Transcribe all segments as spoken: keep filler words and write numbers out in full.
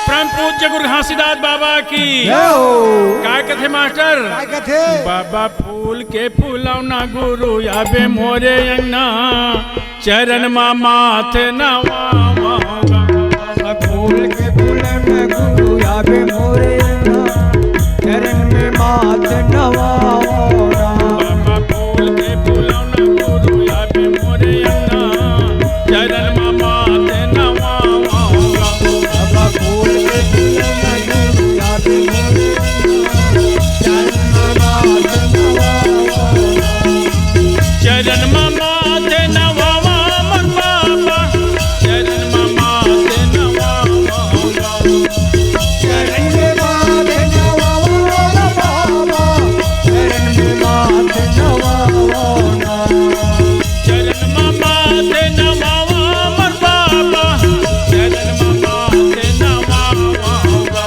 परम पूज्य गुरु घासीदास बाबा की। जय हो। का कथे मास्टर? का कथे? बाबा फूल के फुलौना गुरु आबे मोरे अंगना, चरण मा माथ नवावंव गा। बाबा फूल के फुलौना गुरु आबे मोरे अंगना, चरण में माथ नवावंव गा। बाबा फूल के फुलौना गुरु आबे मोरे अंगना, चरण मा माथ नवावंव गा। बाबा फूल के फुलौना गुरु आबे मोरे अंगना, चरण मा माथ नवावंव गा। चरण मा माथ नवावंव मोर बाबा, चरण मा माथ नवावंव गा। चरण में माथ नवावंव मोर बाबा, चरण में माथ नवावंव गा। चरण मा माथ नवावंव मोर बाबा, चरण मा माथ नवावंव गा।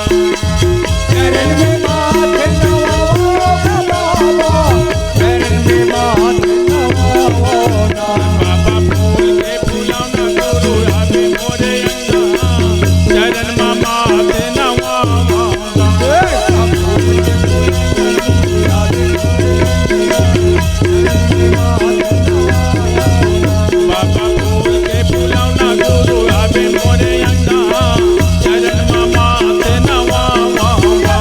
चरण में माथ नवावंव गा बाबा, चरण में माथ नवावंव गा। बाबा फूल के फुलौना गुरु आबे मोरे अंगना, चरण मा माथ नवावंव गा। बाबा फूल के फुलौना गुरु आबे मोरे अंगना, चरण मा माथ नवावंव गा।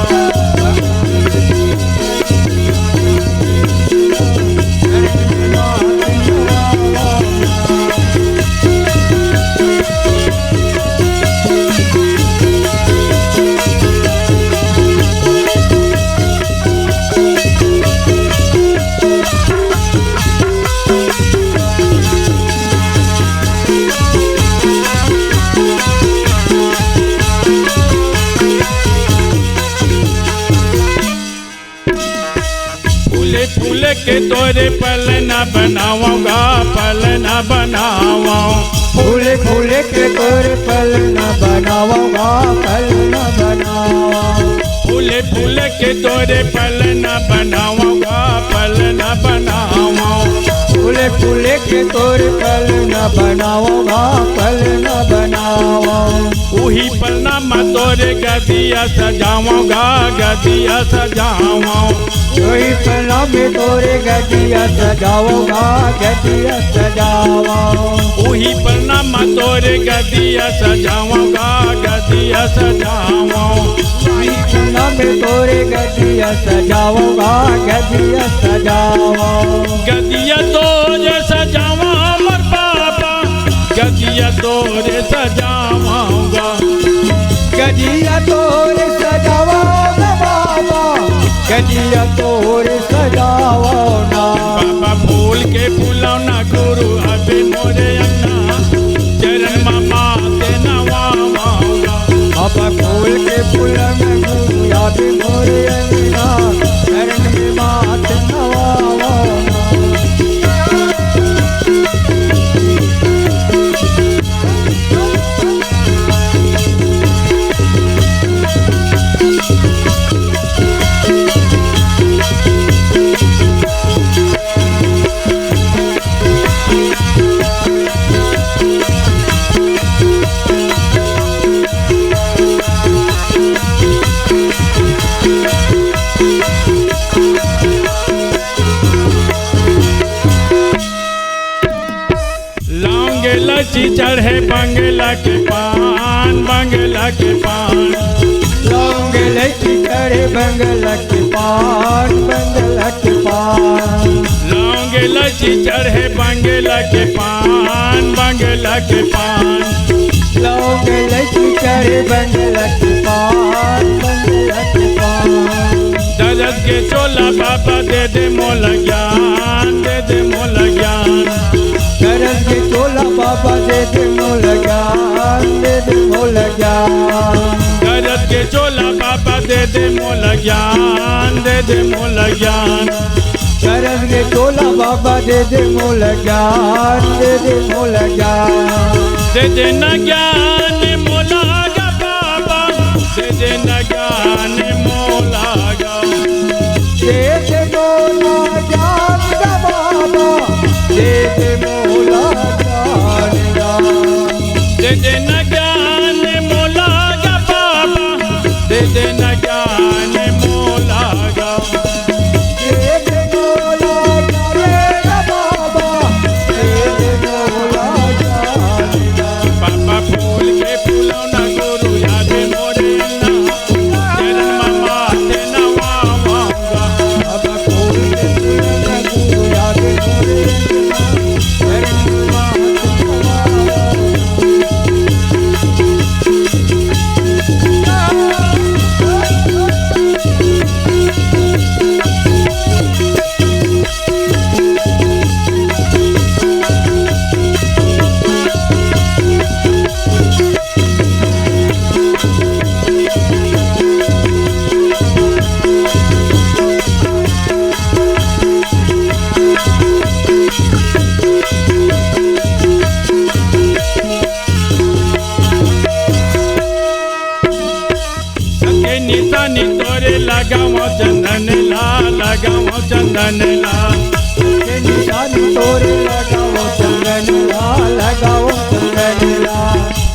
फूले फूले के तोरे पलना बनावंव गा, पलना बनावंव। फूले फूले के तोरे पलना बनावंव गा, पलना बनावंव। फूले फूले के तोरे पलना बनावंव गा, पलना बनावंव। फूले फूले के तोरे पलना बनावंव गा, पलना बनावंव। उही पलना मा तोरे गदिया सजावंव गा, गदिया सजावंव। उही पलना में तोरे गदिया सजावंव गा, गदिया सजावंव। उही पलना मा तोरे गदिया सजावंव गा, गदिया सजावंव। उही पलना में तोरे गदिया सजावंव गा, गदिया सजावंव। गदिया तोरे सजावंव मोर बाबा, गदिया तोरे सजावंव गा। गदिया तोरे सजावंव गा बाबा, गदिया तोरे सजावंव ना। बाबा फूल के फुलौना गुरु आबे मोरे अंगना, चरण मा माथ नवावंव गा। बाबा फूल के फुलौना गुरु आबे मोरे अंगना, चरण में माथ नवावंव ना। चढ़े बंगला के पान, बंगला के पान। लौंग इलायची चढ़े बंगला के पान, बंगला के पान। लौंग इलायची चढ़े बंगला के पान, बंगला के पान। लौंग इलायची चढ़े बंगला के पान, बंगला के पान। दरद के चोला बाबा दे दे मोला ज्ञान, दे दे मोला ज्ञान। दरद के चोला बाबा दे दे मोला ज्ञान, दे दे मोला ज्ञान। दरद के चोला बाबा दे दे मोला ज्ञान, दे दे मोला ज्ञान। दरद के चोला बाबा दे दे मोला ज्ञान, दे दे मोला ज्ञान। दे दे ना ज्ञान मोला गा बाबा, दे दे ना ज्ञान मोला गा। दे दे मोला ज्ञान गा बाबा, दे दे मोला ज्ञान गा। दे दे ना ज्ञान मोला गा बाबा, दे दे ना ज्ञान मोला गा। दे दे मोला ज्ञान गा बाबा, दे दे मोला ज्ञान गा। बाबा फूल के फुलौना गुरु आबे मोरे अंगना, चरण म माथे नवावंगा। बाबा फूल के फुलौना गुरु आबे मोरे अंगना, चरण म माथे नवावंगा। सके निशानी तोरे लगावं चंदन ला, लगावं चंदन ला। सके निशानी तोरे लगावं चंदन ला, लगावं चंदन ला।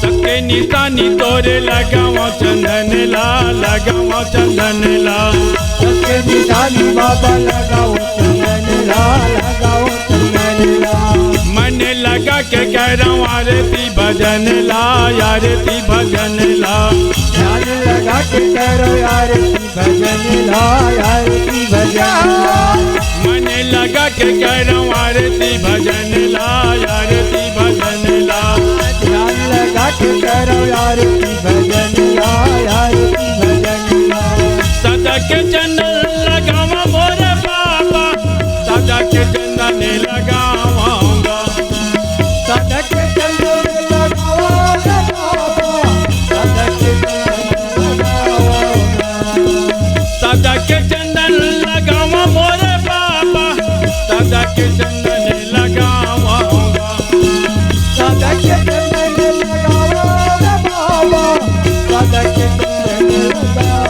सके निशानी तोरे लगावं चंदन ला, लगावं चंदन ला। सके निशानी बाबा लगावं चंदन ला, लगावं चंदन ला। मन लगा के करौं आरती भजन ला, आरती भजन ला। ध्यान लगा के करौं आरती भजन ला, आरती भजन ला। मन लगा के करौं आरती भजन ला, आरती भजन ला। ध्यान लगा के करौं आरती भजन ला, आरती भजन ला। सदा के चंदन लगावं मोरे बाबा, सदा के चंदन लगावंगा। सदा के चंदन लगावं रे बाबा, सदा के चंदन लगावं। सदा के चंदन लगावं मोरे बाबा, सदा के चंदन लगावंगा। सदा के चंदन लगावं रे बाबा, सदा के चंदन लगावंगा।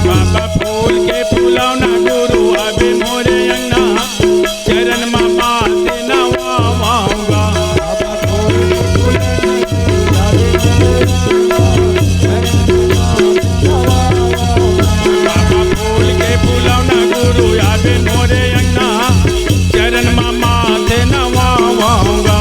बाबा फूल के फुलौना गुरु आबे मोरे अंगना, चरण म माथे नवावंगा। बाबा फूल के फुलौना गुरु आबे मोरे अंगना, चरण म माथे नवावंगा। बाबा फूल के फुलौना गुरु आबे मोरे अंगना, चरण म माथे नवावंगा।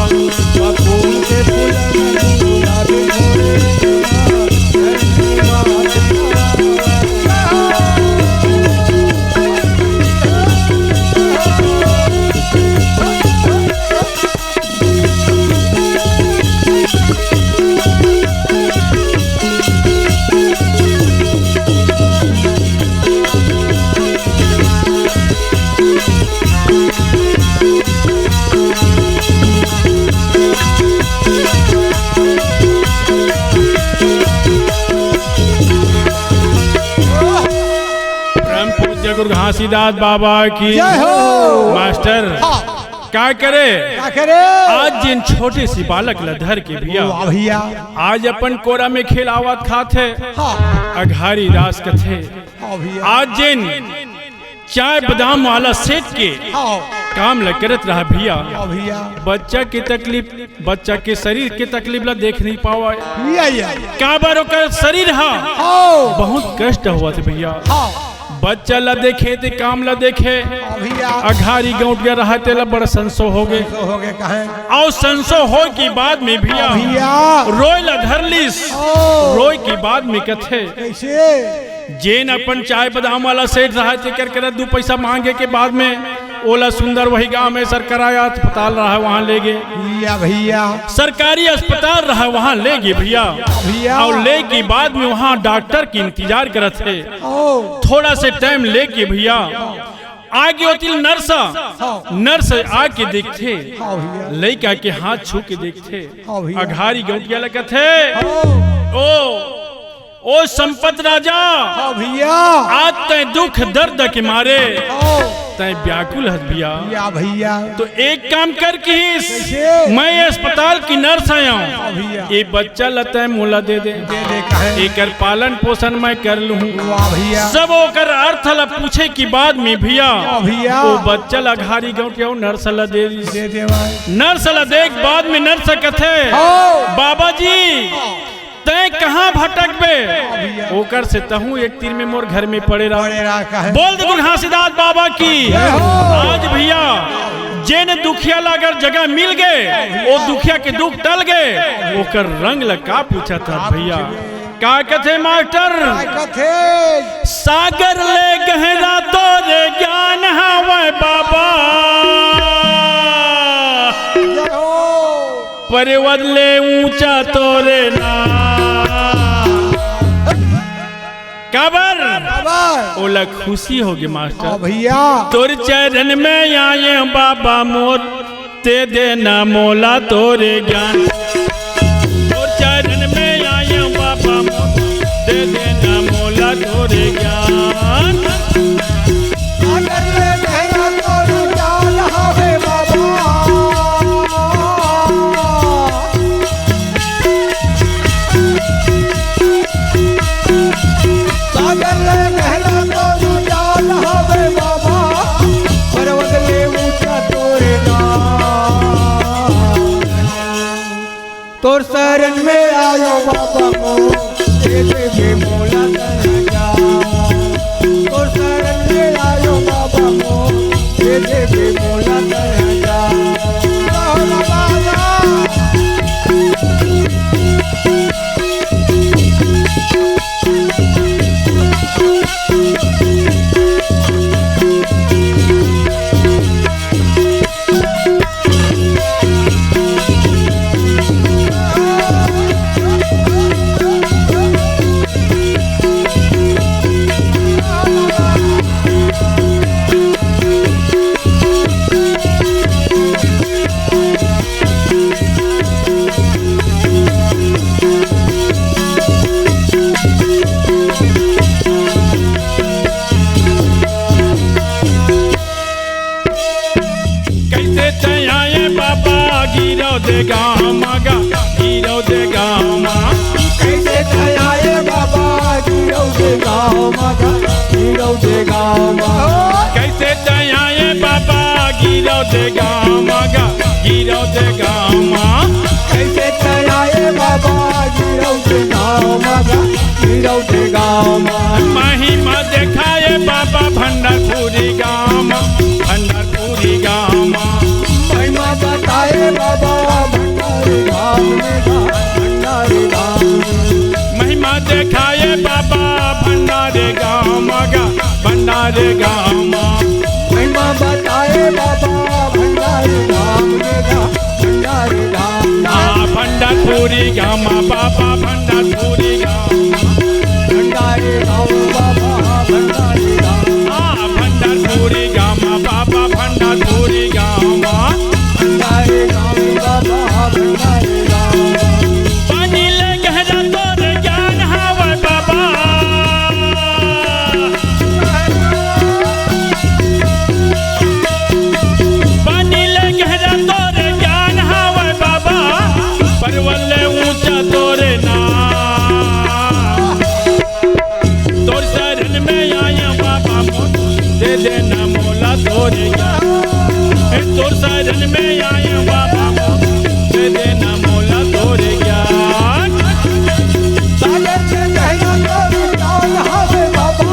परम पूज्य गुरु घासीदास बाबा की जय हो। मास्टर, हाँ। का करे? का करे? आज जिन छोटे सी बालक ला धर के भैया, वाह भैया। आज अपन कोरा में खेलावत खात हे। हाँ। अघारी रास कथे। हाँ भैया। आज जिन चाय बादाम वाला सेठ के हाँ। काम ल करत रहा भैया। हाँ भैया। बच्चा के तकलीफ, बच्चा के शरीर के तकलीफ ला देख नहीं पावा। भैया, भैया। काबर ओकर शरीर हा हाँ। बहुत कष्ट होवत हे भैया। हाँ। बच्चा ला देखे ते काम ला देखे। हाँ भैया। अघारी गौंटिया रहा तेला बड़ा संसो हो गे। संसो हो गे कहे। अउ संसो होय के बाद में भैया, हाँ भैया। रोय ला धर लिस। ओ। रोय के बाद में कथे, कैसे? जेन अपन चाय बादाम वाला सेठ रहा तेकर करा दू पैसा मांगे के बाद में ओला सुंदर वही गांव में सर कराया अस्पताल रहा, वहां ले गे। भैया, भैया। सरकारी अस्पताल रहा, वहां ले गे भैया। भैया। अउ ले के बाद में वहां डॉक्टर के इंतजार करत हे। ओ। थोड़ा से टाइम लेके भैया आगे होती नर्स। हाँ। नर्स आके देखथे। हाँ भैया। लइका के हाथ छू के देखथे। हाँ भैया। अघारी गौंटिया लगत हे। हाँ। ओ, ओ संपत राजा। हाँ भैया। आज तैं दुख दर्द के मारे हाँ। तैं व्याकुल हस भैया। या भैया। तो एक काम कर किहिस, कैसे? मैं अस्पताल की नर्स आया हूँ। हाँ भैया। ये बच्चा ला तैं मोला दे दे। दे दे कहे। एकर पालन पोषण मैं कर लूँ। वाह भैया। सब ओकर अर्थ ला पूछे के बाद में भैया, हाँ भैया। वो बच्चा ला अघारी गौंटिया नर्स ला दे दिस। दे दे भाई। नर्स ला देख बाद में नर्स कथे, हाँ। बाबा जी, तैं कहाँ भटकबे? भैया। ओकर से तहूँ एक तीर में मोर घर में पड़े रहा। पड़े रहा, कहे। बोल दे गुरु घासीदास बाबा की। जय हो। आज भैया, जेन दुखिया ला अगर जगह मिल गे, वो दुखिया के दुख टल गे, ओकर रंग ला का पूछत हस भैया? का कथे मास्टर? का कथे? सागर ले गहरा तोरे ज्ञान हवय बाबा। जय हो। पर्वत ले ऊंचा तोरे नाम। काबर? काबर? ओला खुशी होगे मास्टर। हाँ भैया। तोर चरण में आए बाबा मोर, दे देना मोला तोरे ज्ञान। तोर चरण में आए बाबा मोर, दे देना मोला तोरे ज्ञान। सागर ले गहरा तोर जाल हवे बाबा। सागर ले गहरा तोर जाल हवे बाबा, पर्वत ले ऊंचा तोरे नाम। तोर शरण में आयो बाबा मोर, दे देबे मोला दया। तोर शरण में आयो बाबा मोर, दे देबे मोला दया। कैसे तैं आए बाबा गिरौ दे गाँव मा गा, गिरौ दे गाँव मा। कैसे तैं आए बाबा गिरौ दे गाँव मा गा, गिरौ दे गाँव मा। कैसे तैं आए बाबा गिरौ दे गाँव मा गा, गिरौ दे गाँव मा। कैसे तैं आए बाबा गिरौ दे गाँव मा गा, गिरौ दे गाँव मा। महिमा देखाए बाबा भंडारपुरी गाँव मा, भंडारपुरी गाँव मा। महिमा बताए बाबा भंडारी गाँव मा गा, भंडारी गाँव मा। महिमा देखाए बाबा भंडारी गाँव मा गा, भंडारी गाँव मा। महिमा बताए बाबा भंडारी गाँव मा गा, भंडारी गाँव मा। आ, भंडारपुरी गाँव मा बाबा, भंडारपुरी गाँव मा। भंडारी गाँव बाबा, भंडारी गाँव। आ, भंडारपुरी गाँव मा बाबा, भंडारपुरी गाँव मा। भंडारी गाँव बाबा, भंडारी गाँव। पानी ले गहरा तोर ज्ञान हवय बाबा। पानी ले गहरा तोर ज्ञान हवय बाबा, पर्वत ले ऊंचा तोरे नाम। तोर शरण में आया बाबा मोर, दे देना मोला तोरे ज्ञान। ए, तोर शरण में आया बाबा मोर, दे देना मोला तोरे ज्ञान। सागर के कहना तोर ताल हवे बाबा।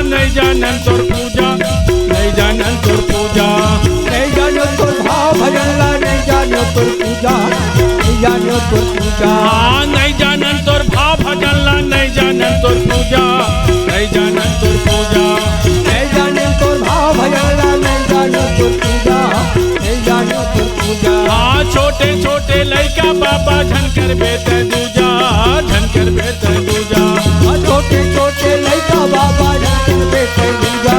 नहीं जानन तोर पूजा, नहीं जानन तोर पूजा, नहीं जानो तोर भाव भजन ला, नहीं जानो तोर पूजा, नहीं जानो तोर पूजा। हाँ, नहीं जानन तोर भाव भजन ला, नहीं जानन तोर पूजा, नहीं जानन तोर पूजा। नहीं जानन तोर भाव भजन ला, नहीं जानो तोर पूजा, नहीं जानो तोर पूजा। हाँ, छोटे छोटे लइका बाबा झन करबे तै दूजा, झन करबे तै दूजा। हाँ, छोटे छोटे लइका बाबा झन करबे तै दूजा,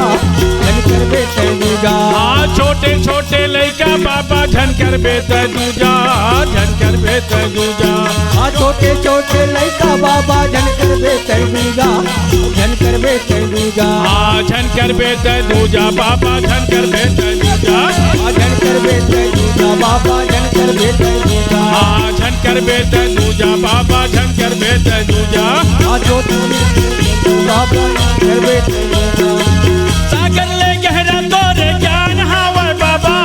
झन करबे तै दूजा। हाँ, छोटे छोटे लइका बाबा झन करबे तै दूजा, झन करबे तै दूजा। हाँ, छोटे छोटे लइका बाबा झन करबे तै दूजा, झन करबे तै दूजा। हाँ, झन करबे तै दूजा बाबा, झन करबे तै दूजा। हाँ, झन करबे तै दूजा बाबा, झन करबे तै दूजा। हाँ, झन करबे तै दूजा बाबा, झन करबे तै दूजा। हाँ, जो तू बाबा, झन करबे तै दूजा। सागर ले गहरा तोरे ज्ञान हावय बाबा।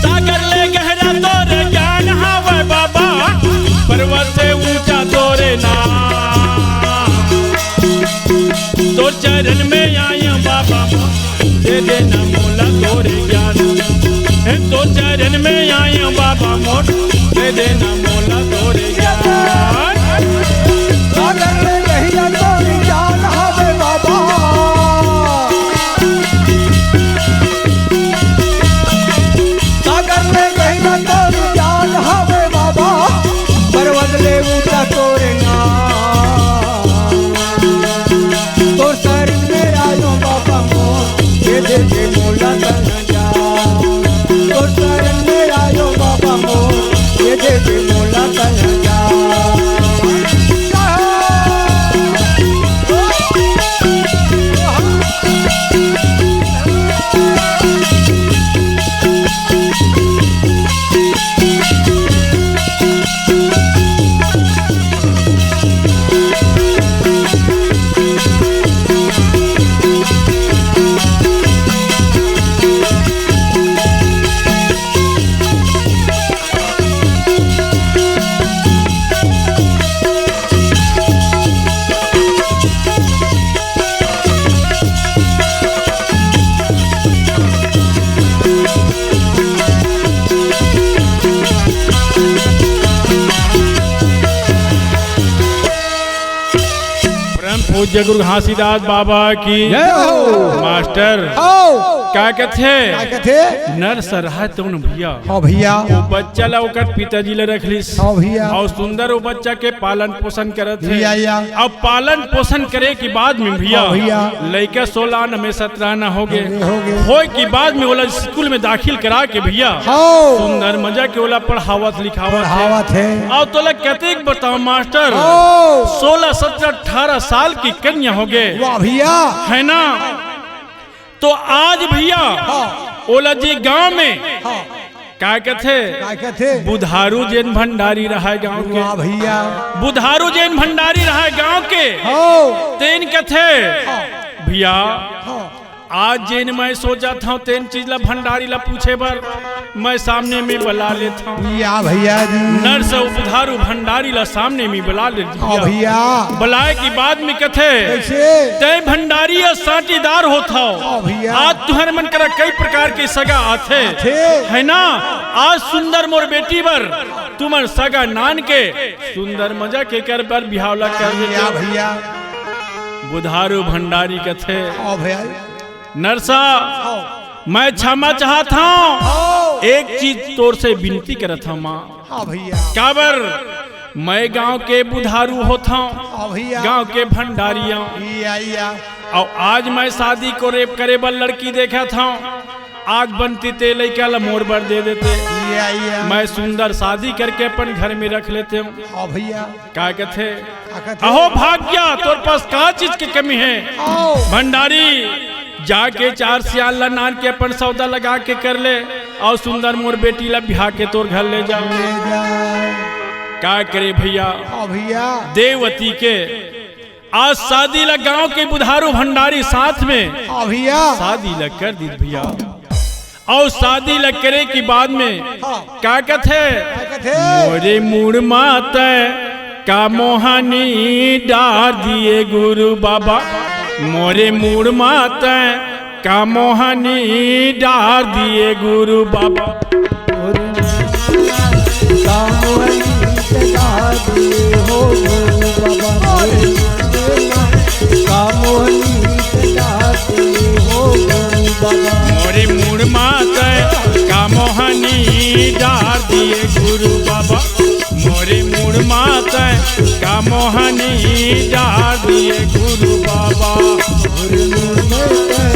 सागर ले गहरा तोरे ज्ञान हावय बाबा, पर्वत से ऊंचा तोरे नाम। तोर चरण में आया बाबा, दे देना मोला तोरे ज्ञान। हे तोर चरण में आया बाबा मोर, दे देना मोला तोरे ज्ञान। सागर में गहरा तोरे ज्ञान हावय बाबा। सागर में गहरा तोर ज्ञान हावय बाबा, पर्वत ले ऊंचा तोरे नाम। तोर शरण में आयो बाबा मोर, दे दे मोला तन जा। तोर शरण में आयो बाबा मोर, दे दे मोला तन जा। परम पूज्य गुरु घासीदास बाबा की जय हो। मास्टर, हो। का कथे? का कथे? नर सरहा तौन भैया। हाँ भैया। वो बच्चा ला ओकर पिताजी ला रख लिस। हाँ भैया। अउ सुंदर वो बच्चा के पालन पोषण करत हे। भैया, या। अब पालन पोषण करे के बाद में भैया, हाँ भैया। लइका सोलह आना में सत्रह आना हो गे। हो गे, हो गे। होय के बाद में ओला स्कूल में दाखिल करा के भैया, हाँ। सुंदर मजा के ओला पढ़ावत लिखावत हे। पढ़ावत हे। अउ तोला कतेक बताओ मास्टर, हाँ। सोलह, सत्रह, अठारह साल की कन्या हो गे। वाह भैया। है ना? तो आज भैया, हाँ। ओला जे गांव में हाँ। का कथे? का कथे? बुधारू जेन भंडारी रहय गांव के। वाह भैया। बुधारू जेन भंडारी रहय गांव के। हो। तेन कथे, हाँ। भैया, हाँ। आज जेन मैं सोचत हंव, तेन चीज ला भंडारी ला पूछे बर मैं सामने में बला लेत हंव। या भैया जी। नर से बुधारू भंडारी ला सामने में बला लेत हाँ भैया। भैया। बलाय के बाद में कथे, कैसे? तैं भंडारी या साटीदार होत हव। हाँ भैया। आज तुहर मन करा कई प्रकार के सगा आथे। आथे। है ना? आज सुंदर मोर बेटी बर तुमन सगा नान के सुंदर मजा के कर बर बिहाव ला कर देते। या भैया। बुधारू भंडारी कथे, हाँ भैया। नरसा, हाँ। मैं क्षमा चाहत हंव। हाँ। एक चीज तोर से विनती करत हंव माँ। हाँ भैया। काबर मैं गांव के बुधारू होत हंव, हाँ भैया। गांव के भंडारी हंव। या, या। अउ आज मैं शादी को रेप करे बर लड़की देखत हंव, आग बनती ते लइका ला मोर बर दे देते। या, या। मैं सुंदर शादी करके अपन घर में रख लेते हंव। हाँ भैया। का कथे? का कथे? अहो भाग्या, तोर पास का चीज के कमी हे? आओ। भंडारी, जाके चार सियाल ला नान के अपन सौदा लगा के कर ले, अउ सुंदर मोर बेटी ला बिहा के तोर घर ले जा। ले जा। का करे भैया? हाँ भैया। देवती के आज शादी ला गांव के बुधारू भंडारी साथ में हाँ भैया। शादी ला कर दीस भैया। अउ शादी ला करे के बाद में हाँ। का कथे? का कथे? मोरे मुड़ माते का मोहनी डार दिए गुरु बाबा, मोरे मूड़ मा तैं का मोहनी डार दिए गुरु बाबा। मोरे मूड़ मा तैं का मोहनी डार दिए हो गुरु बाबा, मोरे मूड़ मा तैं का मोहनी डार दिए हो गुरु बाबा। मोरे मूड़ मा तैं का मोहनी डार दिए गुरु बाबा। मोरे मूड़ मा तैं का मोहनी डार दिए गुरु बाबा। मोरे मूड़ मा तैं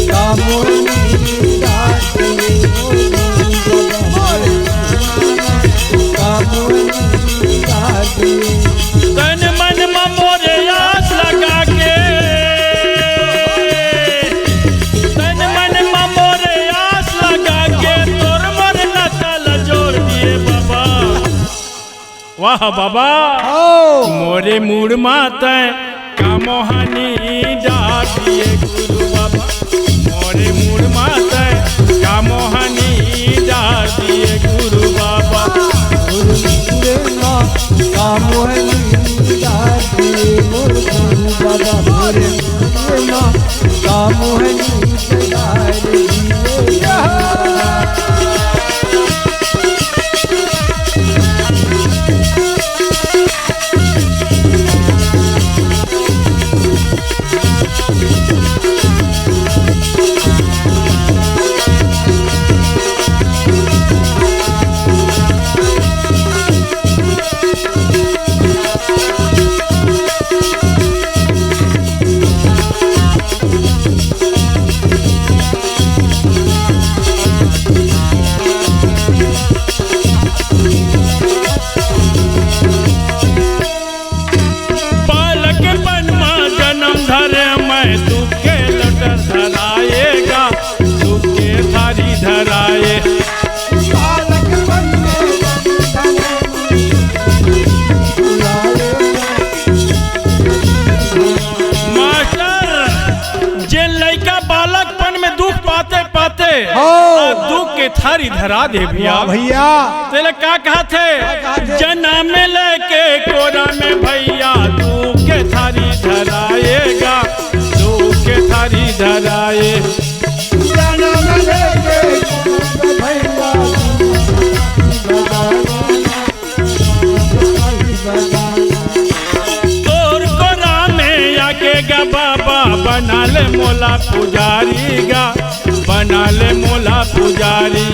का मोहनी डार दिए गुरु बाबा। मोरे मूड़ मा तैं का मोहनी डार दिए। तन मन मा मोरे आस लगा के, तन मन मा मोरे आस लगा के, तोर मोर नाता ला जोड़ दिए बाबा। वाह बाबा। हो। मोरे मूड़ मा तैं का मोहनी डार दिए गुरु बाबा। मोरे मूड़ मा तैं का मोहनी डार दिए गुरु बाबा। मोरे मूड़ मा का मोहनी डार दिए मोर गुरु बाबा। मोरे मूड़ मा का मोहनी डार दिए। बालकपन मा जनम धरे मैं, दुख के लोटा धराए गा, दुख के थारी धराए। बालकपन मा जनम धरे मैं, दुख के लोटा धराए गा। मास्टर, जे लइका बालकपन में दुख पाते पाते हो। आ दुख के थारी धरा दे भैया। वाह भैया। तेला का कहत हे? का कहत हे? जनम लेके कोरा में भैया, दुख के थारी धराए गा, दुख के थारी धराए। जनम लेके कोरा में भैया, दुख के थारी धराए। तोर कोरा में आके गा बाबा, बना ले मोला पुजारी गा, बना ले मोला पुजारी।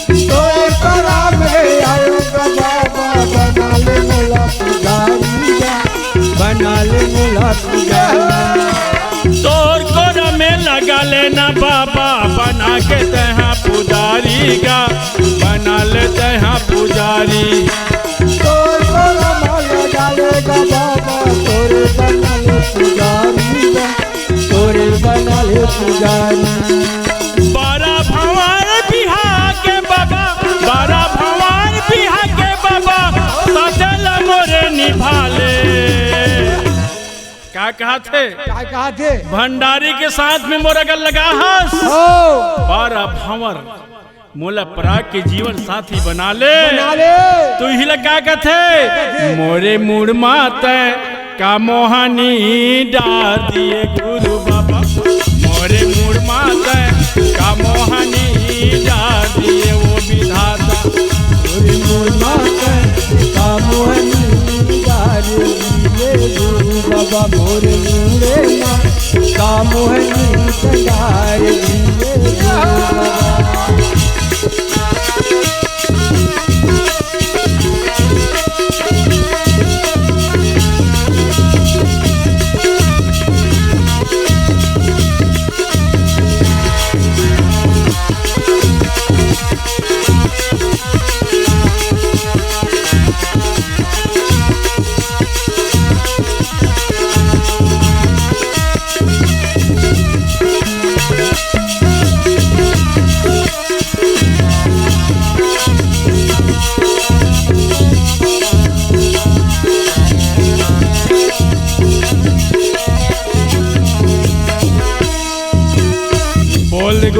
तोर कोरा में आयो गा बाबा, बना ले मोला पुजारी गा, बना ले मोला पुजारी। तोर कोरा में लगा लेना बाबा, बना के तैं हा पुजारी गा, बना ले तैं हा पुजारी। तोर कोरा में लगा ले गा बाबा, तोरे बना ले पुजारी गा, तोरे बना ले पुजारी। बारा भंवर बिहा के बाबा, बारा भंवर बिहा के बाबा, साथे ला मोरे निभा ले। का कहत हे? का कहत हे? भंडारी के साथ में मोर अगर लगा हस। हो। बारा भंवर मोला पराग के जीवन साथी बना ले। बना ले। तू ही ला का कथे? का कथे? मोरे मूड़ मा तैं का मोहनी डार दिए गुरु बाबा। मोरे मूड़ मा तैं का मोहनी डार दिए वो विधाता। मोरे मूड़ मा तैं का मोहनी डार दिए गुरु बाबा। मोरे मूड़े मा का मोहनी डार दिए गुरु बाबा।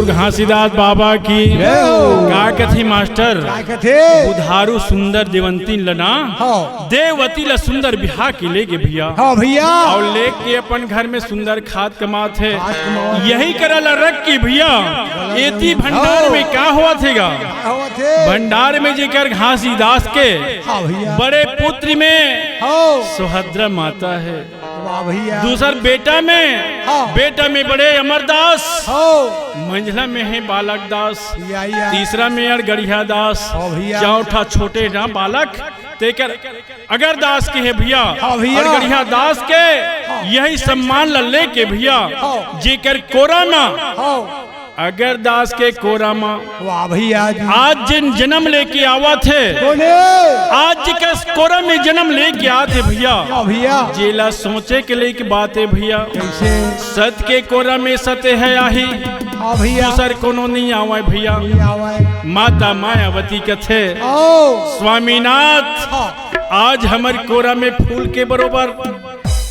घासीदास बाबा की। जय हो। का कथे मास्टर? का कथे? बुधारू सुंदर देवंतीन ल ना, हाँ। देवती ल सुंदर बिहा के लेगे भैया। हाँ भैया। अउ लेके अपन घर में सुंदर खात कमात हे। खात कमात हे। यही करा ल रख के भैया, एती भंडार हाँ। में का होवत हे गा? का होवत हे? भंडार में जेकर घासीदास के हाँ भैया। बड़े पुत्री में हाँ। सुभद्रा माता हे। वाह भैया। दूसर बेटा में, हाँ। बेटा में बड़े अमरदास, हाँ। मंझला में हे बालक दास, या, या। तीसरा में अड़गड़िया दास, हाँ भैया। चौथा छोटे ना बालक, तेकर अगर दास के हे भैया, हाँ भैया। अड़गड़िया दास के हाँ। यही सम्मान ल लेके भैया, हाँ। जेकर कोरा ना हाँ। अगर दास के कोरा म वाह भैया जी। आज जेन जन्म लेके आवत हे, कोने? आज जेकर कोरा में जन्म लेके आत हे भैया, हाँ भैया। जेला सोचे के लेके बात हे भैया। कैसे? सत के कोरा में सत हे आही, हाँ भैया। दूसर कोनो नहीं आवय भैया। नहीं आवय। माता मायावती कथे, आओ। स्वामीनाथ, हाँ। आज हमर कोरा में फूल के बरोबर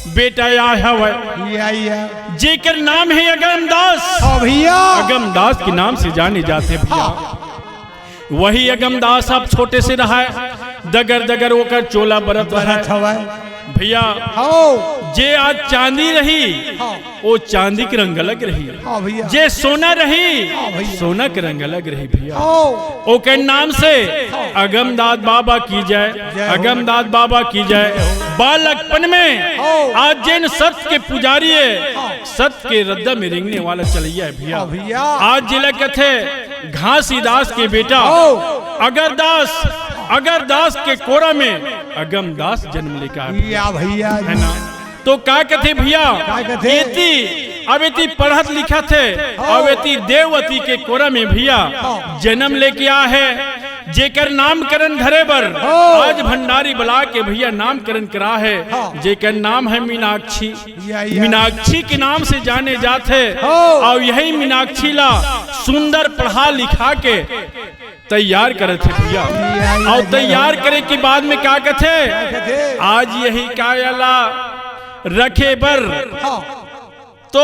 बेटा आय हवय। या, या। जेकर नाम हे अगमदास। हाँ भैया। अगमदास के नाम से जाने जाथे भैया। हाँ। वही अगमदास अब छोटे से रहय, दगर दगर ओकर चोला बरत बरत रहय। हवय। भैया, हाँ। जे आज चांदी रही, हाँ। वो चांदी के रंग अलग रही। हाँ भैया। जे सोना रही, हाँ भैया। सोना के रंग अलग रही भैया। हाँ। ओकर नाम से अगमदास बाबा की जय, जय हो। अगमदास बाबा की जय। बालकपन में हाँ। आज जेन सत के पुजारी हे, हाँ। सत के रद्दा में रेंगने वाला चलैया हे भैया। हाँ भैया। आज जेला कथे घासीदास के बेटा हाँ। अगरदास, अगरदास के कोरा में अगमदास जन्म लेके आय। या भैया जी। हे ना? तो का कथे भैया? का कथे? एती, अब एती पढ़त लिखत हे, हाँ। अब एती देवती के कोरा में भैया हाँ। जन्म लेके आय हे, जेकर नामकरण धरे बर हाँ। आज भंडारी बला के भैया नामकरण करा हे, हाँ। जेकर नाम हे मीनाक्षी। या, या। मीनाक्षी के नाम से जाने जात हे। हाँ। अउ यही मीनाक्षी ला सुंदर पढ़ा लिखा के तैयार करत हे भैया। या, या, अउ या, तैयार या। करे के बाद में का कथे? का कथे? आज यही काया ला रखे बर हाँ। तो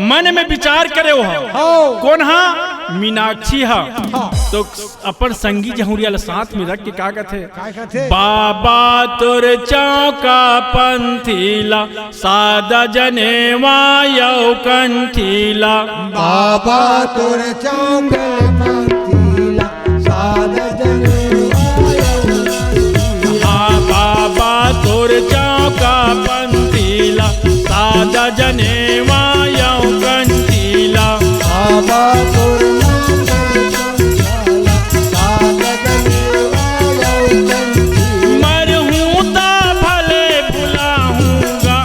मन में विचार करे हो। हाँ। कोन हा? मीनाक्षी हा। हाँ। तो अपन संगी जहुरिया ला साथ में रख के का कथे? का कथे? बाबा तोर चौका पंथी ला सादा जनेवा यौ कंठी ला। बाबा तोर चौका पंथी ला सादा जनेवा यौ कंठी ला। हाँ, बाबा तोर चौका पंथी ला सादा जनेवा यौ कंठी ला। बाबा तोर चौका पंथी ला सादा जनेवा यौ कंठी ला। मरहूँ त भले भुलाहूँ गा,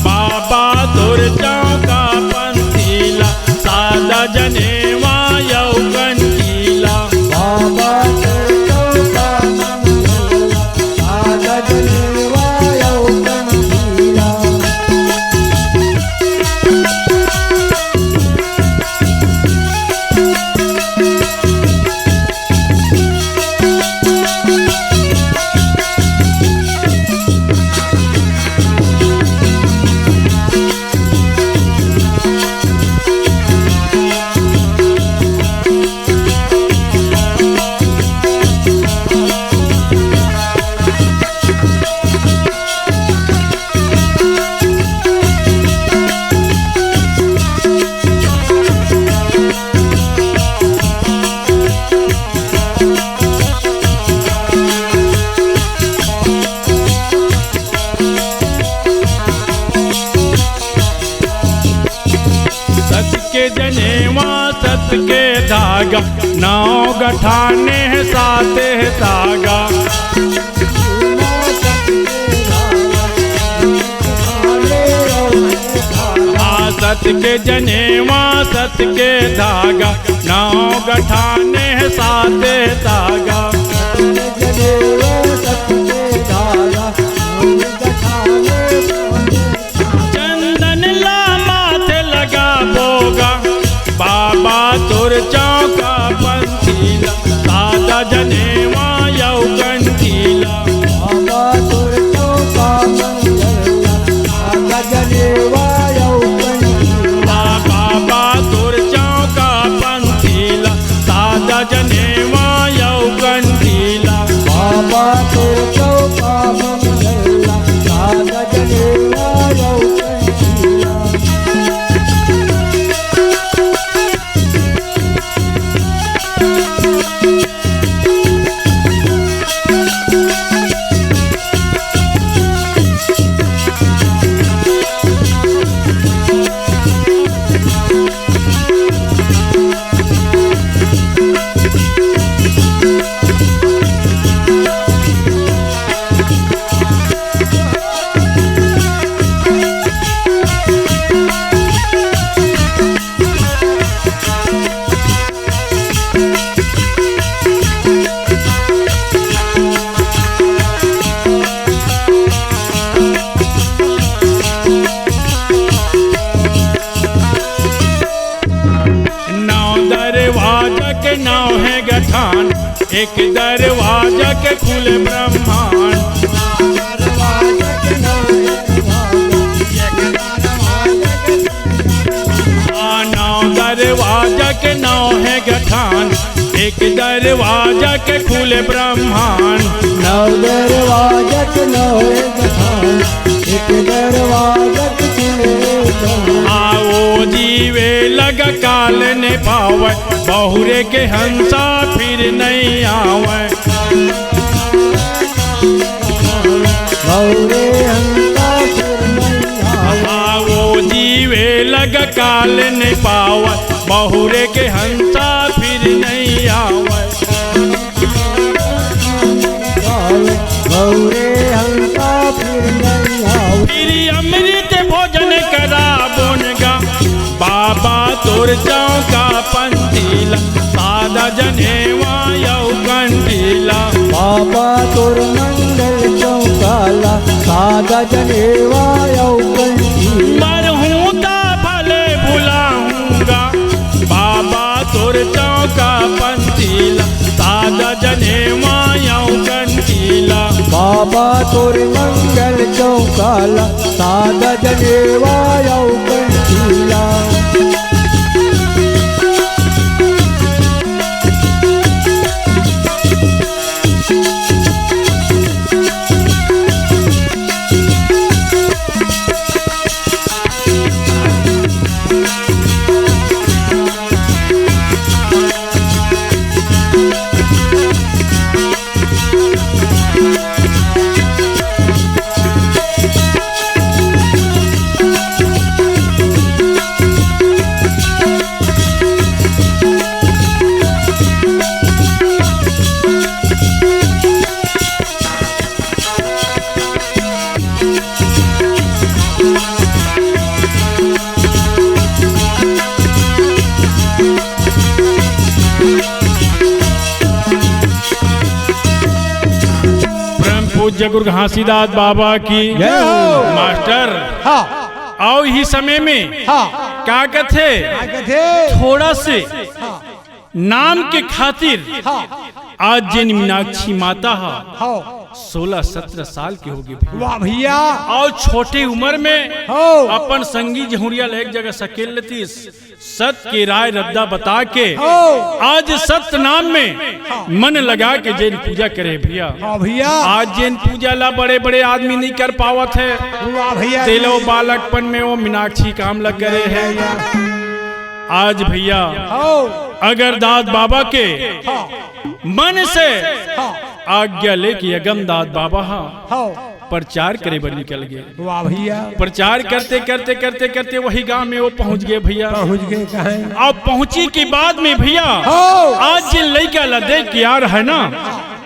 बाबा तोर चौका पंथी ला सादा जनेवा यौ कंठी ला। बाबा तोर चौका पंथी ला सादा जनेवा यौ कंठी ला। सत के जनेवा, सत के धागा, नौ गठाने हे साते हे तागा। हाँ, सत के जनेवा, सत के धागा, नौ गठाने हे साते तागा। चंदन ला माथे लगाबो गा, बाबा तोर चौका पंथी ला, सादा जनेवा यौ कंठी ला। बाबा तोर चौका पंथी ला, सादा जनेवा यौ कंठी ला। बाबा तोर चौका पंथी एक दरवाजा के खुले ब्रह्मांड। आ, नौ दरवाजा के नौ हे गठान, एक दरवाजा के खुले ब्रह्मांड। नौ दरवाजा के नौ हे गठान, एक दरवाजा के खुले ब्रह्मांड। आ, ओ जीवे लग काल ने पावै, बहुरे के हंसा फिर नहीं आवै। बहुरे हंसा फिर नहीं आवै। आ, ओ जीवे लग काल ने पावै, बहुरे के हंसा फिर नहीं आवै। बहुरे हंसा फिर नहीं आवै। फिर अमृत भोजन कराबोन गा, बाबा तोर चौका पंतीला, सादा जनेवा यौ कंटीला। बाबा तोर मंगल चौकाला, सादा जनेवा यौ कंटीला। मरहूँ ता भले भुलाहूँ गा, बाबा तोर चौका पंतीला, सादा जनेवा यौ कंटीला। बाबा तोर मंगल चौकाला, सादा जनेवा यौ कंटीला। परम पूज्य गुरु घासीदास बाबा की। जय हो। मास्टर, हाँ। अउ इही समय में हाँ। का कथे? का कथे? थोड़ा से हाँ। नाम के खातिर हाँ। आज जेन मीनाक्षी माता ह, हाँ। सोलह सत्रह साल के होगे भइया। वाह भइया। अउ छोटे उमर में हो। अपन संगी जहुरिया ल एक जगह सकेल लेतिस। सत के राय रद्दा बता के हो। आज सत नाम में हाँ। मन लगा के जेन पूजा करे भइया। हाँ भइया। आज जेन पूजा ला बड़े-बड़े आदमी नइ कर पावत हे। वाह भइया। तेलो बालकपन में वो मीनाक्षी काम ला करे हे। भइया। आज भइया हो। अगर दाद बाबा के हाँ। मन से हाँ। आज्ञा लेके अगम दाद बाबा ह हाँ। प्रचार करे बर निकल गे। वाह भइया। प्रचार करते, करते, करते, करते वही गांव में वो पहुंच गे भइया। पहुंच गे कहाँ? अब पहुंची के बाद में भइया, हो। आज जेन लइका ला देख के आ रहा है ना,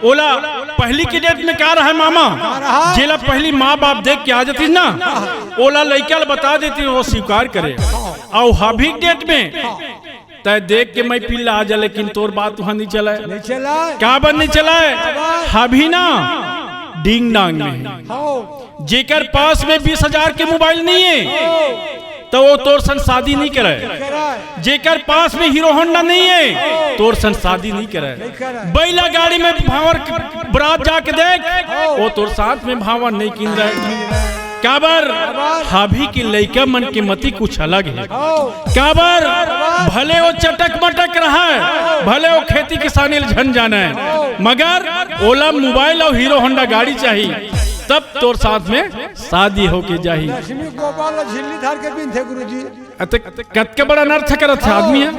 ओला पहली के डेट में का रहा है मामा? का रहा? जेला पहली माँ बाप देख के आ जातिस ना, ओला लइका ला बता देतिस, वो स्वीकार करे। हाँ। अउ अभी के डेट में हाँ। तैं देख के मइपिल ला आ जा, लेकिन तोर बात उहाँ नइ चलय। नइ चलय। काबर नइ चलय? काबर? अभी ना डिंग डांग में हे। हो। जेकर पास में बीस हजार के मोबाइल नइ हे, हो। त वो तोर संग शादी नइ करय। करय। जेकर पास में हीरो होंडा नइ हे, हो। तोर संग शादी नइ करय। नइ करय। बइला गाड़ी में भांवर बरात जाके देख, हो। वो तोर साथ में भांवर नइ किंदय। काबर? काबर? अभी के लइका मन के मति कुछ अलग हे। हो। काबर? काबर? भले वो चटक मटक रहय, भले वो खेती किसानी ल झन जानय, हो। मगर ओला मोबाइल अउ हीरो होंडा गाड़ी चाही, तब तोर साथ में शादी होके जाही। लक्ष्मी गोपाल ल झिल्ली धर के बिनथे गुरुजी। अत कतका बड़ा अनर्थ करत हे हाँ। आदमी ह।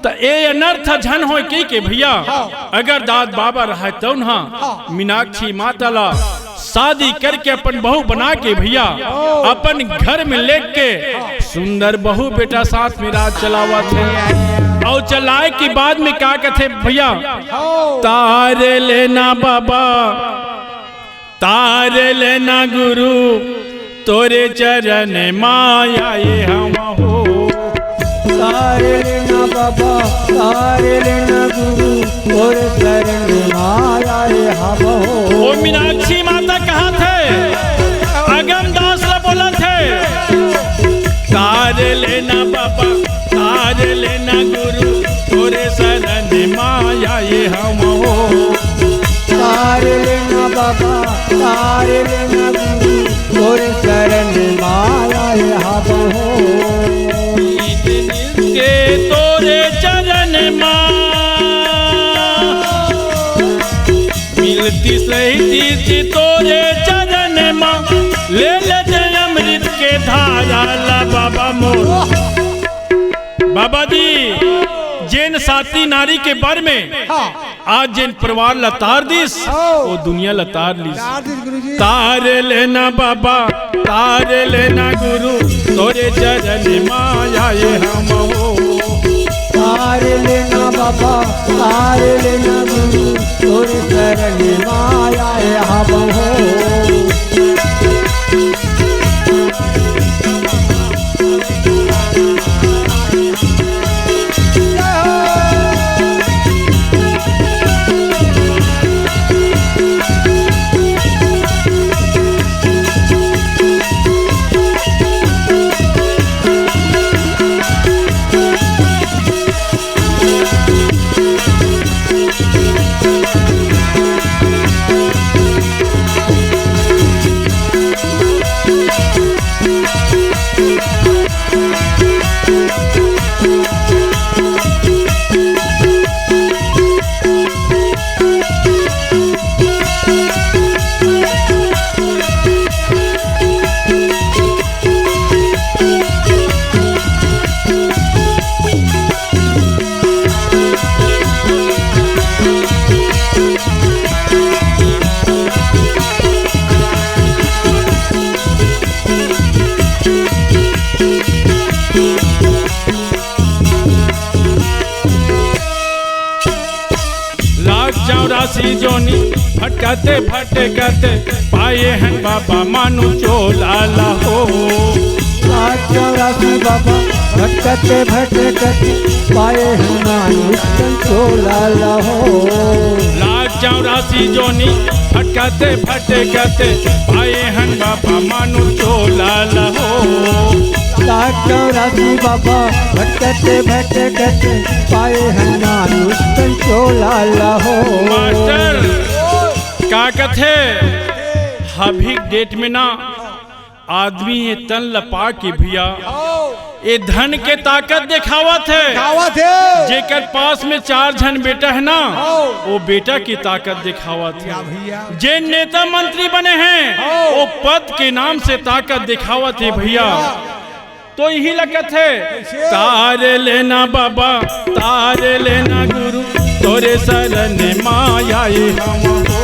त ए अनर्थ झन होय कहिके भइया, हाँ। अगर दाद बाबा रहय तउन ह, हाँ। मीनाक्षी माता ला शादी करके अपन बहू बना के भइया, हाँ। अपन घर में लेके हाँ। सुंदर बहू बेटा साथ में राज चलावत हे। अउ चलाय के बाद में का कथे भइया? हाँ। तार लेना बाबा, तार लेना गुरु, तोरे चरण मा आए हँव हो। तार लेना बाबा, तार लेना गुरु, तोरे चरण मा आए हँव हो। ओ मीनाक्षी माता कहत हे, अगम दास ला बोलत हे, तार लेना बाबा, तार लेना गुरु, तोरे शरण मा आए हँव हो। तारे लेना गुरु तोरे शरण मा आए हबहु। प्रीत नित्य तोरे चरण मा मिलती सही तीस तोरे चरण मा, ले लेते अमृत के धारा ला बाबा मोर। बाबा जी, जेन साती नारी के बर में हाँ। आज जेन परवार ला तार दिस, हाँ। वो दुनिया ला तार लिस। तार दिस गुरुजी। तार लेना बाबा, तार लेना गुरु, तोरे चरण मा आए हम हो। तार लेना बाबा, तार लेना गुरु, तोरे शरण मा आए हबहु। लाग चौरासी जोनी भटकते भटकते पाए हन बाबा मानु चोला ला हो। लाग चौरासी बाबा भटकते भटकते पाए हन मानु चोला ला हो। लाग चौरासी जोनी भटकते भटकते पाए हन बाबा मानु चोला ला हो। लाग चौरासी बाबा भटकते भटकते पाए हन मानु चोला ला हो। मास्टर, का कथे, अभी डेट में ना आदमी ये तन लपा के भैया, ये धन के ताकत दिखावत हे। दिखावत हे। जेकर पास में चार झन बेटा हे ना, हाँ। वो बेटा की ताकत दिखावत हे। भैया। जे नेता मंत्री बने हे, हाँ। वो पद के नाम से ताकत दिखावत हे भैया। तो यही लगत हे, कैसे? तार लेना बाबा, तार लेना गुरु, तोरे शरण मा आए हम हो।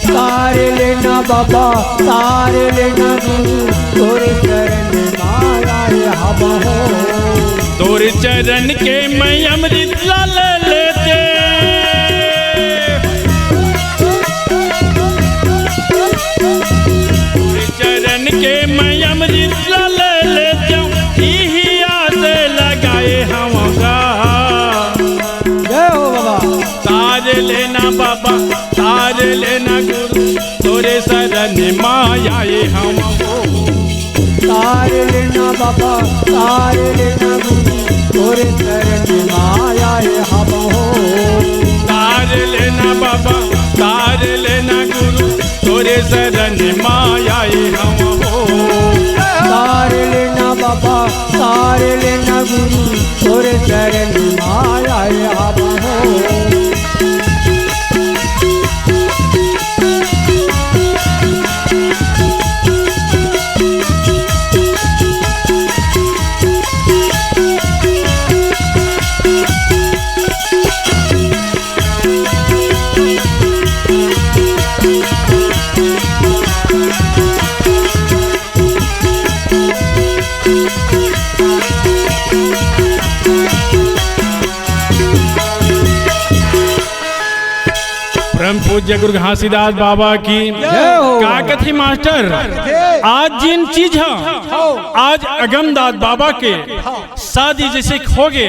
तार लेना बाबा, तार लेना गुरु, तोरे शरण मा आए हबहु। तोरे चरण के मैं अमृत ला ले लेते। चरण के मैं अमृत ला ले लेते, इही आस लगाए हवं गा। जय हो बाबा। तार लेना बाबा, तार लेना गुरु, तोरे शरण मा आए हम हो। तार लेना बाबा, तार लेना गुरु, तोरे शरण मा आए हम हो। तार लेना बाबा, तार लेना गुरु, तोरे शरण मा आए हम हो। तार लेना बाबा, तार लेना गुरु, तोरे शरण मा आए हम हो। परम पूज्य गुरु घासीदास बाबा की जय हो। का कथे मास्टर, जय। आज जिन चीज ह, हाँ। आज अगमदास बाबा के हाँ। शादी जैसे हो गे,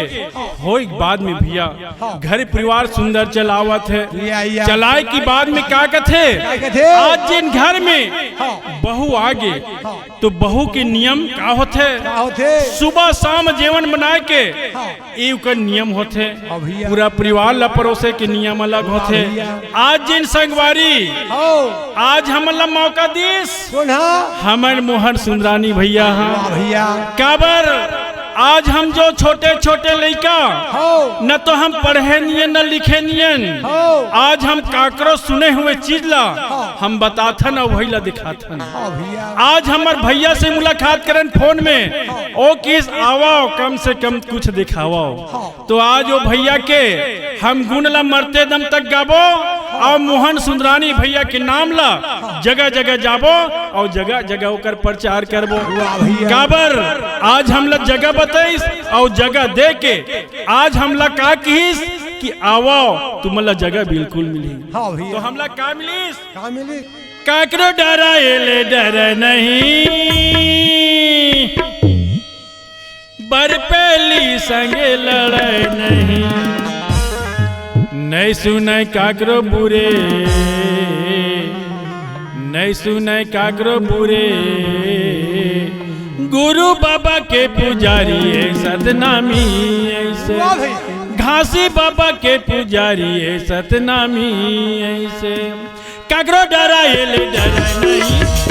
होए के बाद में भैया, हाँ। घर परिवार सुंदर चलावत हे। या, या। चलाए के बाद में का कथे? का कथे? आज जेन घर में हाँ। बहू आ गे, हाँ। तो बहू के नियम का होथे? का होथे? सुबह शाम जेवन बनाए के, हाँ। ये ओकर नियम होथे। हाँ भैया। पूरा परिवार ला परोसे के नियम अलग हाँ होथे। भैया। आज जेन संगवारी, हाँ। आज हमन ला मौका दिस, कोन हा? हमर मोहन सुंदरानी भैया हा। वाह भैया। काबर आज हम जो छोटे-छोटे लइका, हौ। न तो हम पढ़े नियन, न लिखे नियन। हौ। आज हम काकरो सुने हुए चीज ला हौ। हम बताथन अउ वही ला दिखाथन। हौ भैया। आज हमर भैया से मुलाकात करन फोन में, हौ। ओ किस आवव, कम से कम कुछ दिखावव। हौ। तो आज ओ भैया के हम गुण ला मरते दम तक गाबो अउ मोहन सुंदरानी भैया के नाम ला जगह जगह जाबो अउ जगह जगह ओकर प्रचार करबो। वाह भैया। काबर आज हमला जगह बताइस अउ जगह दे के आज हमला का किहिस कि आवव, तुमन ला जगह बिल्कुल मिलही। हाँ भैया। तो हमला का मिलिस? का मिलिस? काकरो डराए ले डर नहीं, बरपेली संगे लड़े नहीं, नहीं सुने काकरो बुरे, नहीं सुने काकरो बुरे। गुरु बाबा के पुजारी ए सतनामी ऐसे, वाह भैया। घासी बाबा के पुजारी ए सतनामी ऐसे। काकरो डराए ले डर नहीं,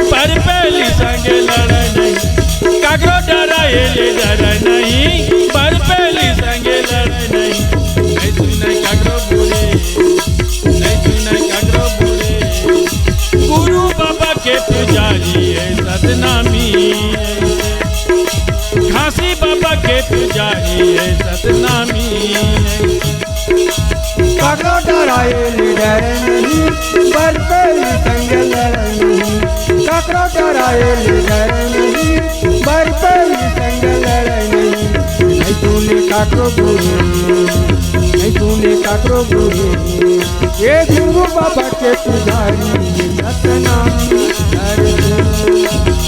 बरपेली संगे लड़ नहीं। काकरो डराए ले डर नहीं, बरपेली संगे लड़ नहीं। नहीं सुने काकरो बुरे, नहीं सुने काकरो बुरे। गुरु बाबा के पुजारी ए सतनामी, घासी बाबा के पुजारी ए सतनामी। काकरो डराए ले डर नहीं, बरपेली संग लड़ नहीं। काकरो डराए ले डर नहीं, बरपेली संग लड़ नहीं। नहीं सुने काकरो बुरे, नहीं सुने काकरो बुरे। ए गुरु बाबा के पुजारी सतनाम धर दो।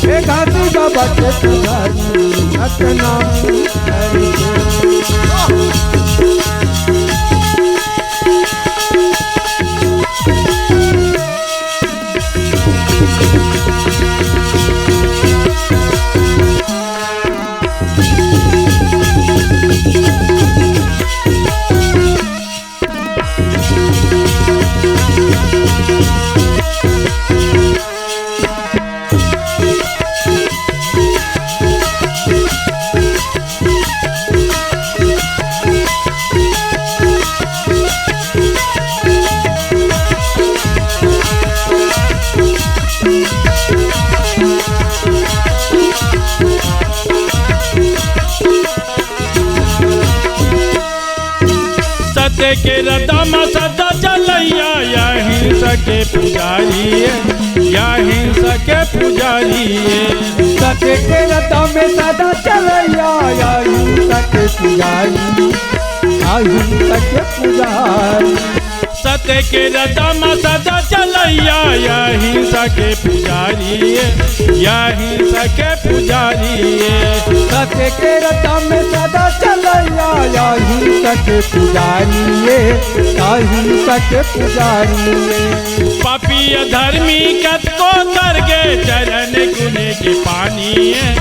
ए घासी बाबा के पुजारी सतनाम धर दो। सत्य के रद्दा म सदा चलैया, या हिंसा के पुजारी ए, या हिंसा के पुजारी ए। सत्य के रद्दा में सदा चलैया, या हिंसा के पुजारी, या हिंसा के पुजारी। सत्य के रद्दा म सदा चलैया, या हिंसा के पुजारी ए, या हिंसा के पुजारी ए। सत्य के रद्दा में सदा चलैया, या हिंसा के पुजारी ए, या हिंसा के पुजारी ए। पापी अधर्मी कतको तर गे, चरण गुने के पानी ए,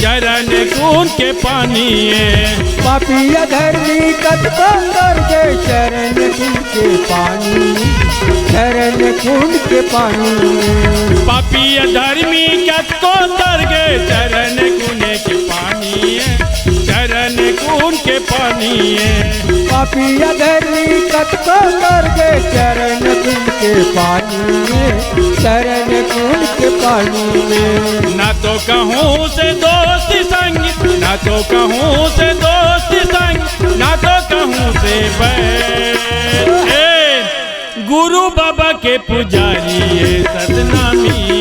चरण गुन के पानी ए। पापी अधर्मी कतको तर गे, चरण गुन के पानी, चरण गुन के पानी। पापी अधर्मी कतको तर गे, चरण गुने के पानी ए, चरण गुन के पानी ए। पापी अधर्मी कतको तर गे, चरण गुन के पानी ए, चरण गुन के पानी ए। ना तो कहूँ से दोस्त संग, ना तो कहूँ से दोस्त संग, ना तो कहूँ से बैर। ए, गुरु बाबा के पुजारी ए सतनामी,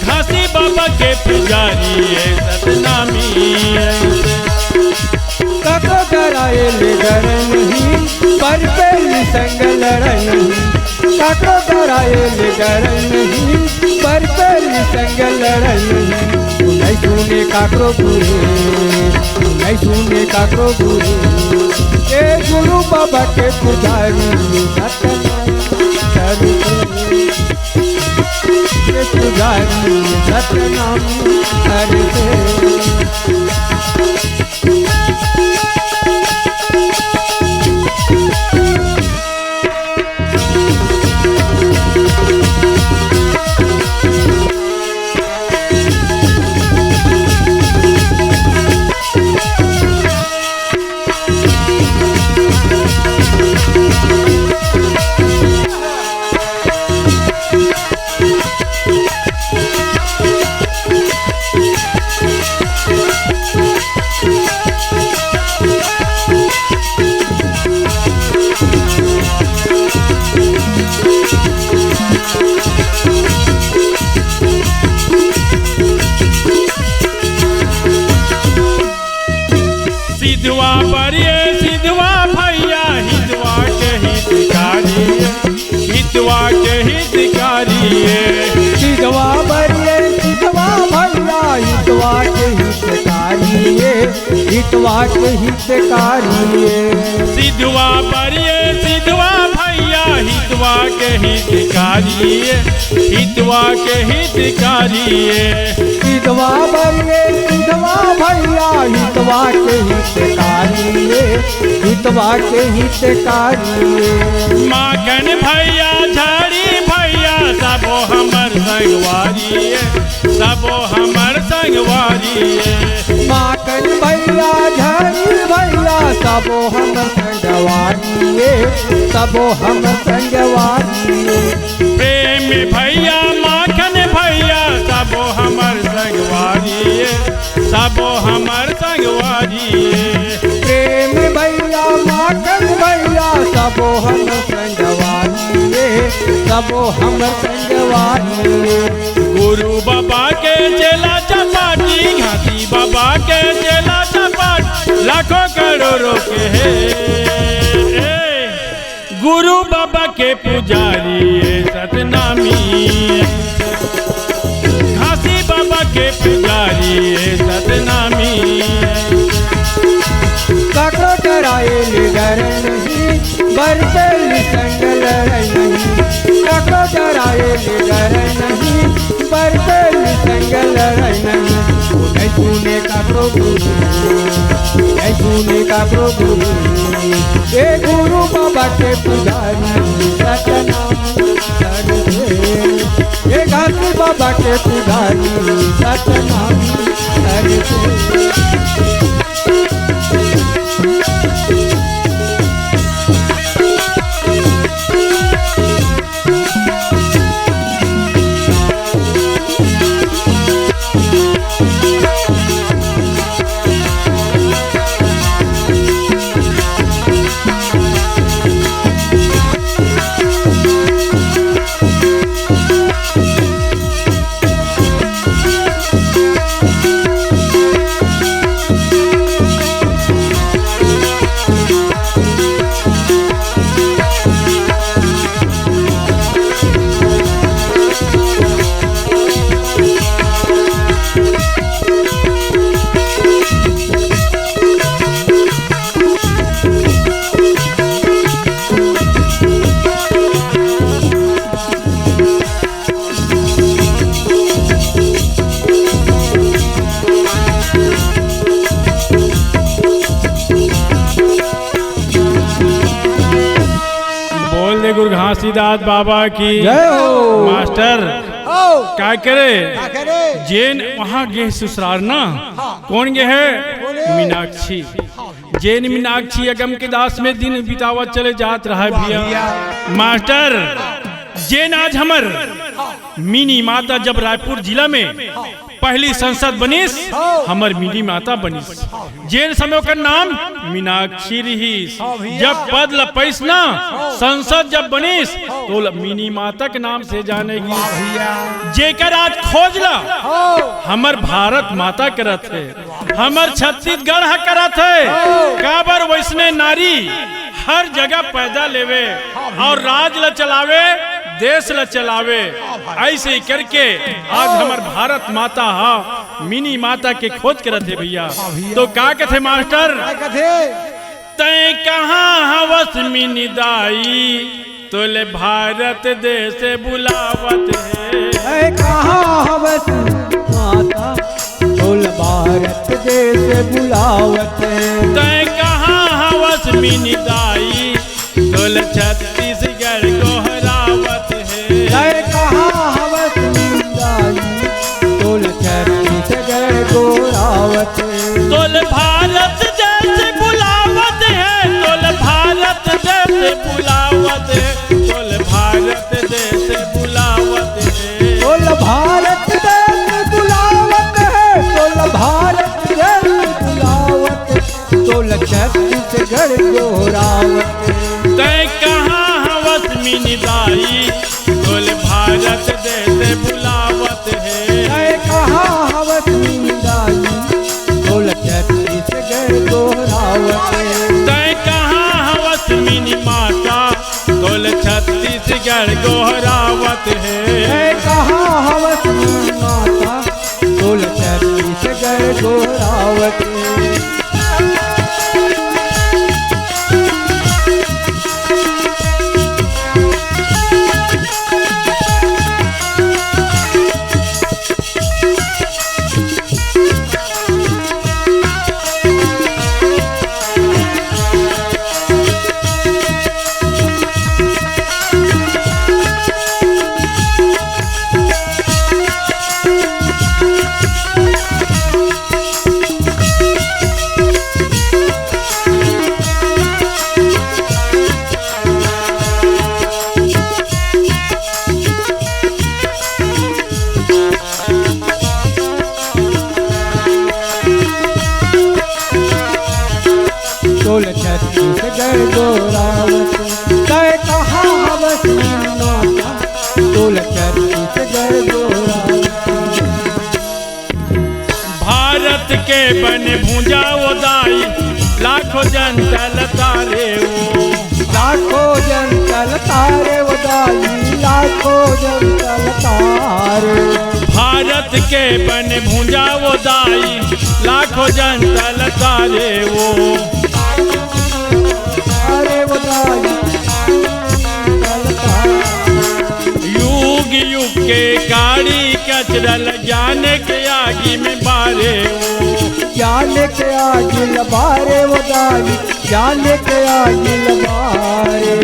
घासी बाबा के पुजारी ए सतनामी। काकरो डराए ले डर नहीं, बरपेली संग लड़ नहीं। काकरो डराए ले डर नहीं, बरपेली संग लड़ नहीं। नहीं सुने काकरो गुरु, नहीं सुने काकरो गुरु। ए गुरु बाबा के पुजारी सतनाम करते, ए पुजारी सतनाम करते। सिधवा बर ए सिधवा भैया, हितवा के हितकारी, हितवा के हितकारी ए। सिधवा बर ए सिधवा भैया, हितवा के हितकारी ए, हितवा के हितकारी ए। सिधवा बर ए सिधवा भैया, हितवा के हितकारी ए, हितवा के हितकारी ए। सिधवा बर ए सिधवा भैया, हितवा के हितकारी ए, हितवा के हितकारी ए। माखन भैया झाड़ी भैया, सबो हमर संगवारी ए, सबो हमर संगवारी ए। माखन भैया झाड़ी भैया, सबो हमर संगवारी ए, सबो हमर संगवारी ए। प्रेम भैया माखन भैया, सबो हमर संगवारी ए, सबो हमर संगवारी ए। प्रेम भैया माखन भैया, सबो हमर संगवारी ए, सबो हमर संगवारी ए। गुरु बाबा के चेला चपाटी, घासी बाबा के चेला चपाटी, लाखों करोड़ों के हे। ए, गुरु बाबा के पुजारी ए सतनामी, घासी बाबा के पुजारी ए सतनामी। काकरो डराए ले डर नहीं, बरसेल संग लड़ाई नहीं। काकरो डराए ले डर नहीं, बरसेल संग लड़ाई नहीं। नहीं सुने काकरो गुरु, नहीं सुने काकरो गुरु। ए गुरु बाबा के पुजारी सतनाम करते, ए घासी बाबा के पुजारी सतनाम करते। बोल दे गुरु घासीदास बाबा की। जय हो। मास्टर, हो। का करे? का करे? जेन वहाँ गे ससुरार ना, हाँ। कोन गे हे? कोन हे? मीनाक्षी। हाँ। जेन मीनाक्षी अगम के दास में दिन बितावत चले जात रहा वाह भैया। भैया। मास्टर, जेन आज हमर हाँ। मिनी माता जब रायपुर जिला में हाँ। पहली संसद बनिस, हाँ। हमर मिनी माता बनिस। हाँ। जेन समय ओकर नाम मीनाक्षी रिहिस। हाँ भैया। जब पद ल पइस ना, हाँ। संसद जब बनिस, हाँ। तो ल-, मिनी माता के नाम से जाने गिस। वाह भैया। जेकर आज खोज ला, हाँ। हमर भारत माता करत हे, हमर छत्तीसगढ़ ह करत हे। हाँ। काबर वइसने नारी हर जगह पैदा लेवे हाँ भैया। अउ राज ल चलावे, देश ला चलावे। हाँ भाई। ऐसे ही करके आज हाँ। हमर भारत माता हा मिनी माता के खोज करत हे भैया। हाँ भैया। तो का कथे मास्टर? का कथे? तैं कहाँ हवस मिनी दाई, तोले भारत देश बुलावत हे। तैं कहाँ हवस माता, तोले भारत देश बुलावत हे। तैं कहाँ हवस मिनी दाई, तोले छत्तीसगढ़ गोहरावत हे। तैं कहाँ हवस मिनी दाई, तोले छत्तीसगढ़ गोहरावत हे। तोले भारत देश बुलावत हे, तोले भारत देश बुलावत हे, तोले भारत देश बुलावत हे। तोले भारत देश बुलावत हे, तोले भारत देश बुलावत हे, तोले छत्तीसगढ़ गोहरावत हे। तैं कहाँ हवस मिनी दाई, तोले भारत देश बुलावत हे। तैं कहाँ हवस मिनी दाई, तोले छत्तीसगढ़ गोहरावत हे। तैं कहाँ हवस मिनी माता, तोले छत्तीसगढ़ गोहरावत हे। तैं कहाँ हवस मिनी माता, तोले छत्तीसगढ़ गोहरावत हे। तोले छत्तीसगढ़ गोहरावत, तैं कहाँ हवस मिनी माता, तोले छत्तीसगढ़ गोहरावत। भारत के बने भुजा ओ दाई, लाखों जन तलता रे ओ। लाखों जन तलता रे ओ दाई, लाखों जन तलता रे। भारत के बने भुजा ओ दाई, लाखों जन तलता रे ओ। अरे ओ दाई, तलता। युग युग के काड़ी कचरा ल ज्ञान के आगी में बारे ओ। ज्ञान के आगी ल बारे ओ दाई, ज्ञान के आगी ल बारे।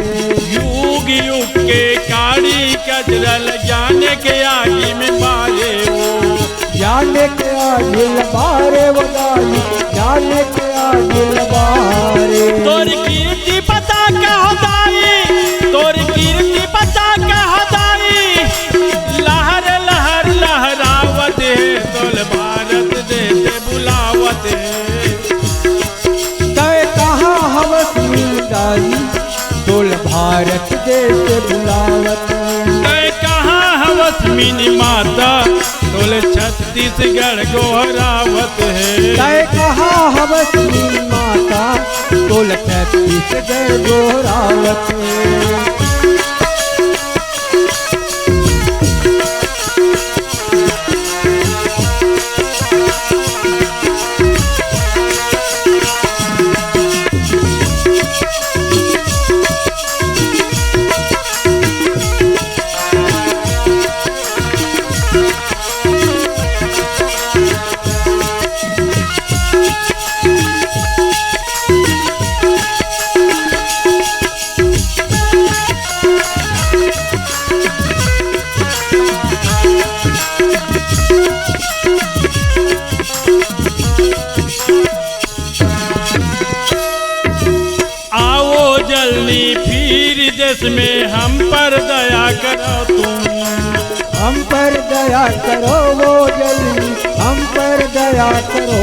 युग युग के काड़ी कचरा ल ज्ञान के आगी में बारे ओ। ज्ञान के आगी ल बारे ओ दाई, ज्ञान के आगी ल बारे। तोर कीर्ति पताका हो दाई, तोर कीर्ति पताका हो दाई, लहर लहर लहरावत हे, तोल भारत देश बुलावत हे। तैं कहाँ हवस मिनी दाई, तोल भारत देश बुलावत हे। तैं कहाँ हवस मिनी माता, तोल छत्तीसगढ़ गोहरावत हे। तैं कहाँ हवस मिनी माता, तोल छत्तीसगढ़ गोहरावत हे। आओ जल्दी फिर देश में हम पर दया करो तुम। हम पर दया करो वो जल्दी, हम पर दया करो।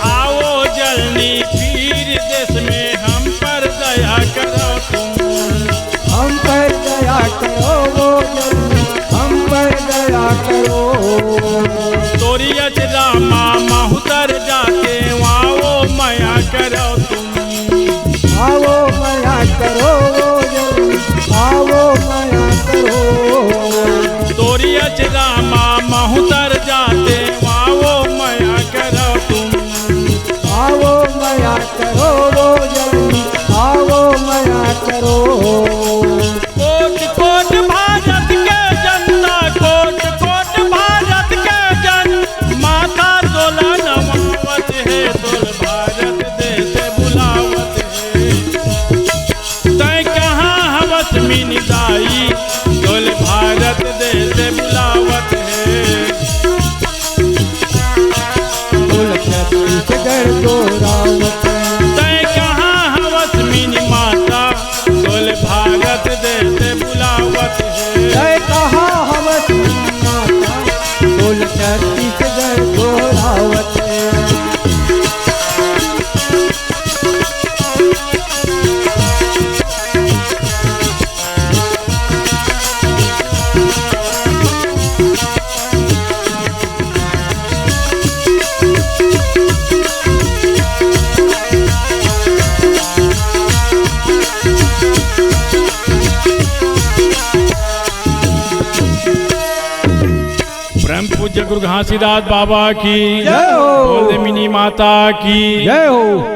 आओ जल्दी फिर देश में हम पर दया करो तुम। हम पर दया करो वो जल्दी, हम पर दया करो। तोरी अचरा मा माहुतर जाते, आओ मया करो तुम। आओ मया करो वो जल्दी, आओ मया माहूतर जाते, आओ मया करो तुम। आओ मया करो वो जल्दी, आओ मया करो। कोट कोट भारत के जनता, कोट कोट भारत के जन, माता तोला नमावत हे, तोल भारत देश बुलावत हे। तैं कहाँ हवस मिनी दाई, तोल भारत देश बुलावत हे। बोल छत्तीसगढ़ गोहरावत हे। तैं कहाँ हवस मिनी माता, तोल भारत देश बुलावत हे। तैं कहाँ हवस मिनी माता, बोल छत्तीसगढ़ गोहरावत हे। परम पूज्य गुरु घासीदास बाबा की जय हो। बोल दे मिनी माता की जय हो।